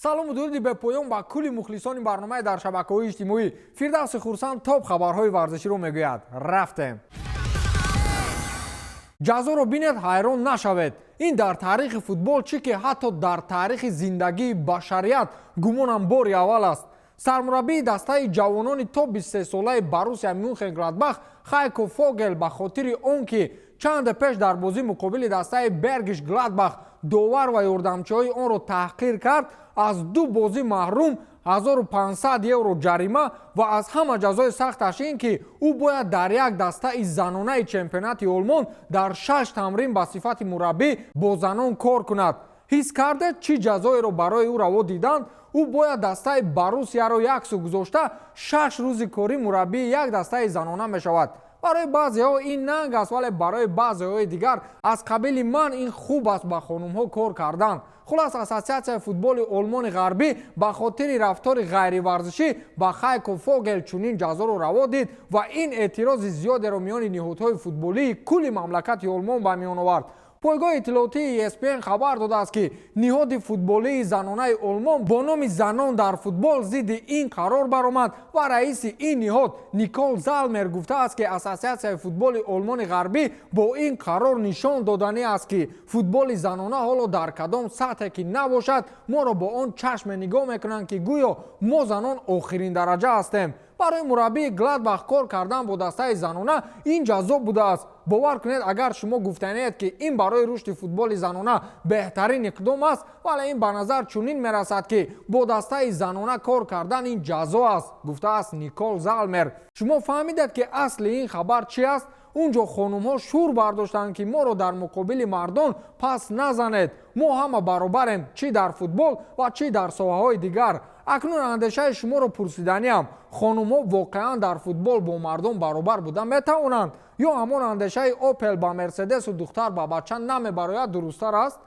Салому дуруди бепоён ба кулли мухлисони барномаи дар шабакаҳои иҷтимоӣ. Фирдавси Хурсанд топ хабарҳои варзиширо мегӯяд. Рафтем. Ҷазоро бинед, ҳайрон нашавед. Ин дар таърихи футбол чӣ ки ҳатто дар таърихи зиндагии башарият гумонам бори аввал аст. Сармураббии дастаи ҷавонони то 23-солаи Боруссия Мюнхен Гладбах Хайко Фогел ба хотири он ки чанде пеш дар бозӣ муқобили дастаи Бергиш Гладбах довар ва ёрдамчиҳои онро таҳқир кард, аз ду бозӣ маҳрум, 1500 евро ҷарима ва аз ҳама ҷазои сахташ ин ки ӯ бояд дар як дастаи занонаи чемпионати Олмон дар шаш тамрин ба сифати мураббӣ бо занон кор кунад. Ҳис кардед, чӣ ҷазоеро барои ӯ раво диданд? Ӯ бояд дастаи Боруссияро як сӯ гузошта, 6 рӯзи корӣ мураббии як дастаи занона мешавад. Барои баъзеҳо ин нанг аст, вале барои баъзеҳои дигар аз қабили ман ин хуб аст, ба хонумҳо кор кардан. Хулас, Ассотсиатсияи футболи Олмони Ғарбӣ ба хотири рафтори ғайриварзишӣ ба Хайко Фогел чунин ҷазоро раво дид ва ин эътирози зиёдеро миёни ниҳодҳои футболии кулли мамлакати Олмон ба миён овард. Пойгоҳи иттилоотии ESPN хабар додааст, ки ниҳоди футболии занонаи Олмон бо номи «Занон дар футбол» зидди ин қарор баромад ва раиси ин ниҳод Никол Залмер гуфтааст, ки Ассотсиатсияи футболи Олмони Ғарбӣ бо ин қарор нишон доданӣ аст, ки футболи занона ҳоло дар кадом сатҳе ки набошад, моро бо он чашме нигоҳ мекунанд, ки гӯё мо занон охирин дараҷа ҳастем. Барои мураббии Гладбах кор кардан бо дастаи занона ин ҷаззоб будааст. Бовар кунед, агар шумо гуфтанед, ки ин барои рушди футболи занона беҳтарин иқдом аст, вале ин ба назар чунин мерасад, ки бо дастаи занона кор кардан ин ҷазо аст, гуфтааст Никол Залмер. Шумо фаҳмидед, ки асли ин хабар чӣ аст? Унҷо хонумҳо шӯр бардоштанд, ки моро дар муқобили мардон пас назанед, мо ҳама баробарем, чӣ дар футбол ва чӣ дар соҳаҳои дигар. Акнун андешаи шуморо пурсиданиам: хонумҳо воқеан дар футбол бо мардон баробар буда метавонанд ё ҳамон андешаи «Опел ба Мерседесу духтар ба бача намебарояд» дурусттар аст?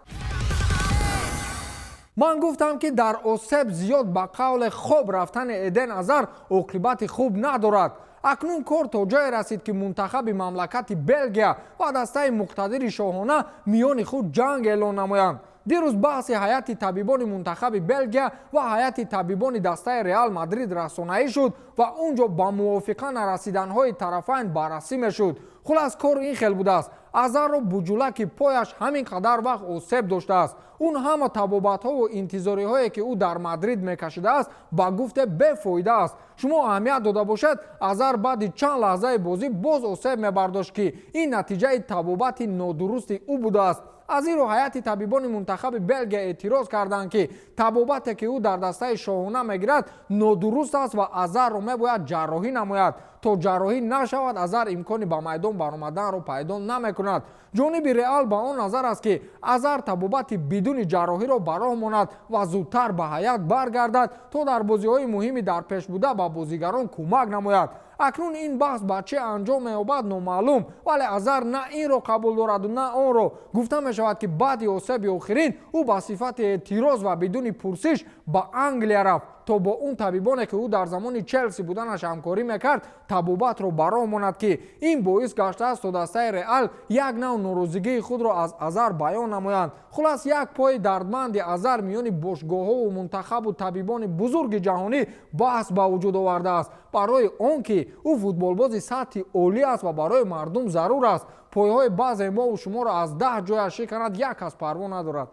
Ман гуфтам, ки дар осеб зиёд ба қавле хоб рафтани Эден Азар оқибати хуб надорад. Акнун кор то ҷое расид, ки мунтахаби мамлакати Белгия ва дастаи муқтадири шоҳона миёни худ ҷанг эълон намоянд. Дирӯз баҳси ҳайати табибони мунтахаби Белгия ва ҳайати табибони дастаи Реал Мадрид расонаӣ шуд ва он ҷо ба мувофиқа нарасиданҳои тарафайн баррасӣ мешуд. Хулас, кор ин хел будааст: Азарро буҷулаки пояш ҳамин қадар вақт осеб доштааст. Он ҳама табобатҳову интизориҳое, ки ӯ дар Мадрид мекашидааст, ба гуфте бефоида аст. Шумо аҳамият дода бошед, Азар баъди чанд лаҳзаи бозӣ боз осеб мебардошт, ки ин натиҷаи табобати нодурусти ӯ будааст. Аз ин рӯ ҳайати табибони мунтахаби Белгия эътироз карданд, ки табобате, ки ӯ дар дастаи шоҳона мегирад, нодуруст аст ва Азарро мебояд ҷарроҳӣ намояд. То ҷарроҳӣ нашавад, Азар имкони ба майдон баромаданро пайдо намекунад. Ҷониби Реал ба он назар аст, ки Азар табобати бидуни ҷарроҳиро ба роҳ монад ва зудтар ба ҳайат баргардад, то дар бозиҳои муҳими дар пеш буда ба бозигарон кӯмак намояд. Акнун ин баҳс ба чӣ анҷом меёбад, номаълум, вале Азар на инро қабул дораду, на онро. Гуфта мешавад, ки баъди осеби охирин ӯ ба сифати эътироз ва бидуни пурсиш ба Англия рафт, то бо он табибоне, ки ӯ дар замони Челси буданаш ҳамкорӣ мекард, табобатро ба роҳ монад, ки ин боис гаштааст, то дастаи Реал як нав норозигии худро аз Азар баён намоянд. Хулас, як пои дардманди Азар миёни бошгоҳҳову мунтахабу табибони бузурги ҷаҳонӣ баҳс ба вуҷуд овардааст, барои он ки ӯ футболбози сатҳи олӣ аст ва барои мардум зарур аст. Пойҳои баъзе мову шуморо аз 10 ҷоя шиканад, як кас парво надорад.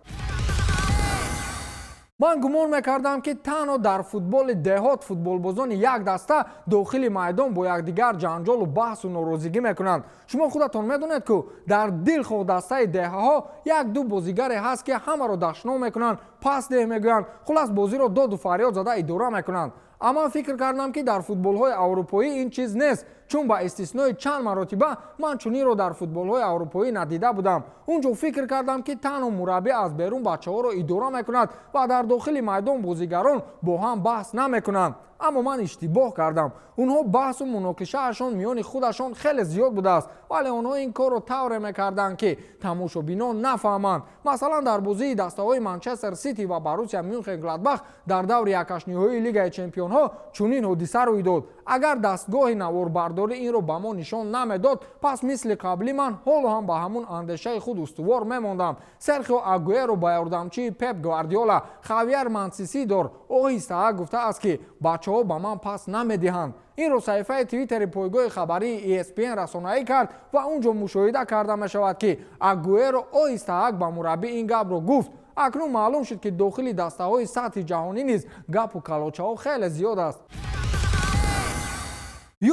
Ман гумон мекардам, ки танҳо дар футболи деҳот футболбозони як даста дохили майдон бо якдигар ҷанҷолу баҳсу норозигӣ мекунанд. Шумо худатон медонед, ку дар дилхоҳ дастаи деҳаҳо як ду бозигаре ҳаст, ки ҳамаро дашном мекунанд, пас деҳ мегӯянд, хулас, бозиро доду фарёд зада идора мекунанд. Аммо фикр кардам, ки дар футболҳои аврупоӣ ин чиз нест, чун ба истиснои чанд маротиба ман чунинро дар футболҳои аврупоӣ надида будам. Он ҷо фикр кардам, ки танҳо мураббӣ аз берун бачаҳоро идора мекунад ва дар дохили майдон бозигарон бо ҳам баҳс намекунанд. Аммо ман иштибоҳ кардам. Онҳо баҳсу муноқишаашон миёни худашон хеле зиёд будааст, вале онҳо ин корро тавре мекарданд, ки тамошобинон нафаҳманд. Масалан, дар бозии дастаҳои Манчестер Сити ва Боруссия Мюнхен Гладбах дар даври якҳаштниҳоии Лигаи чемпионҳо чунин ҳодиса рӯй дод. Агар дастгоҳи наворбардорӣ инро ба мо нишон намедод, пас мисли қаблӣ ман ҳоло ҳам ба ҳамун андешаи худ устувор мемондам. Серхио Агуэро ба ёрдамчии Пеп Гвардиола Хавьер Мансисидор оҳистаа гуфтааст, ки бачаҳо ба ман пас намедиҳанд. Инро саҳифаи Твиттери пойгоҳи хабарии ESPN расонаӣ кард ва он ҷо мушоҳида карда мешавад, ки Агуэро оҳистаак ба мураббӣ ин гапро гуфт. Акнун маълум шуд, ки дохили дастаҳои сатҳи ҷаҳонӣ низ гапу калочаҳо хеле зиёд аст.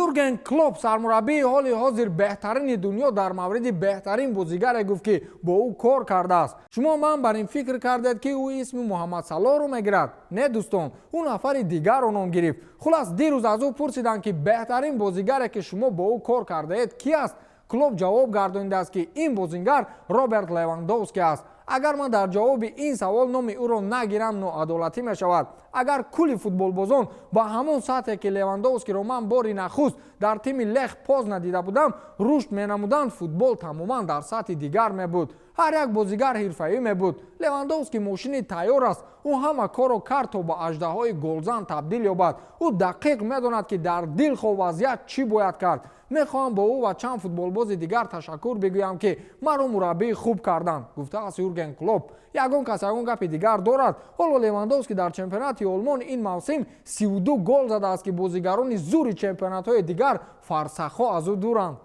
Юрген Клоп, сармураббии ҳоли ҳозир беҳтарини дунё, дар мавриди беҳтарин бозигаре гуфт, ки бо ӯ кор кардааст. Шумо ман бар ин фикр кардед, ки ӯ исми Муҳаммад Салоҳро мегирад. Не, дӯстон, ӯ нафари дигарро ном гирифт. Хулас, дирӯз аз ӯ пурсиданд, ки беҳтарин бозигаре, ки шумо бо ӯ кор кардаед, ки аст? Клоп ҷавоб гардонидааст, ки ин бозингар Роберт Левандовски аст. Агар ман дар ҷавоби ин савол номи ӯро нагирам, ноадолатӣ мешавад. Агар кулли футболбозон ба ҳамон сатҳе, ки Левандовскиро ман бори нахуст дар тими Лех Позна дида будам, рушд менамуданд, футбол тамоман дар сатҳи дигар мебуд. Ҳар як бозигар ҳирфаӣ мебуд. Левандовски мошини тайёр аст. Ӯ ҳама корро кард, то ба аждаҳои голзан табдил ёбад. Ӯ дақиқ медонад, ки дар дилхоҳ вазъият чӣ бояд кард. Мехоҳам бо ӯ ва чанд футболбози дигар ташаккур бигӯям, ки маро мураббии хуб карданд, гуфтааст Юрген Клоп. Ягон кас ягон гапи дигар дорад? Ҳоло Левандовски дар чемпионати Олмон ин мавсим 32 гол задааст, ки бозигарони зури чемпионатҳои дигар фарсахҳо аз ӯ дуранд.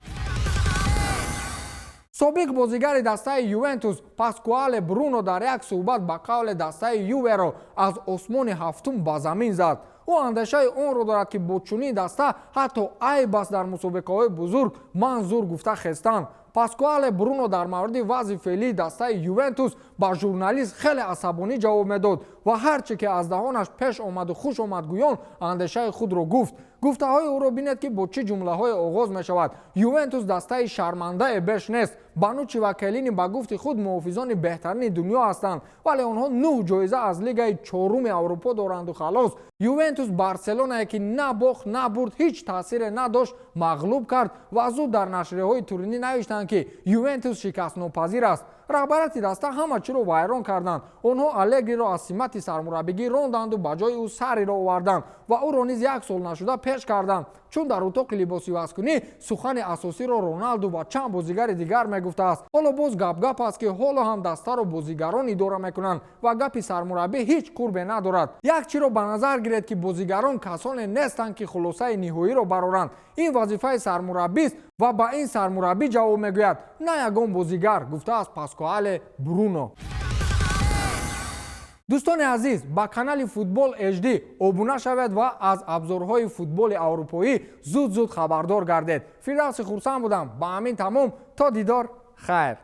Собиқ бозигари дастаи Ювентус Паскуале Бруно дар як суҳбат ба қавле дастаи Юверо аз осмони ҳафтум ба замин зад. Ӯ андешаи онро дорад, ки бо чунин даста ҳатто айб аст дар мусобиқаҳои бузург манзур гуфта хестанд. Паскуале Бруно дар мавриди вазъи феълии дастаи Ювентус ба журналист хеле асабонӣ ҷавоб медод ва ҳар чӣ ки аз даҳонаш пеш омаду хуш омад гӯён андешаи худро гуфт. Гуфтаҳои ӯро бинед, ки бо чӣ ҷумлаҳое оғоз мешавад. Ювентус дастаи шармандае беш нест. Банучи ва Келини ба гуфти худ муҳофизони беҳтарини дунё ҳастанд, вале онҳо нӯҳ ҷоиза аз Лигаи чоруми Аврупо доранду халос. Ювентус Барселонае, ки на бохт, на бурд, ҳеҷ таъсире надошт, мағлуб кард ва зуд дар нашрияҳои Туринӣ навиштанд, ки Ювентус шикастнопазир аст. Раҳбарияти даста ҳама чиро вайрон карданд. Онҳо Алегриро аз симати сармураббигӣ ронданду ба ҷои ӯ Сарриро оварданд ва ӯро низ як сол нашуда пеш карданд, чун дар утоқи либосивазкунӣ сухани асосиро Роналду ва чанд бозигари дигар мегуфтааст. Ҳоло боз гапгап аст, ки ҳоло ҳам дастаро бозигарон идора мекунанд ва гапи сармураббӣ ҳеҷ қурбе надорад. Як чиро ба назар гиред, ки бозигарон касоне нестанд, ки хулосаи ниҳоиро бароранд. Ин вазифаи сармураббист ва ба ин сармураббӣ ҷавоб мегӯяд, на ягон бозигар, гуфтааст Паскуале Бруно. Дӯстони азиз, ба канали Футбол HD обуна шавед ва аз абзорҳои футболи аврупоӣ зуд зуд хабардор гардед. Фирдавси Хурсанд будам. Ба ҳамин тамом, то дидор, хайр.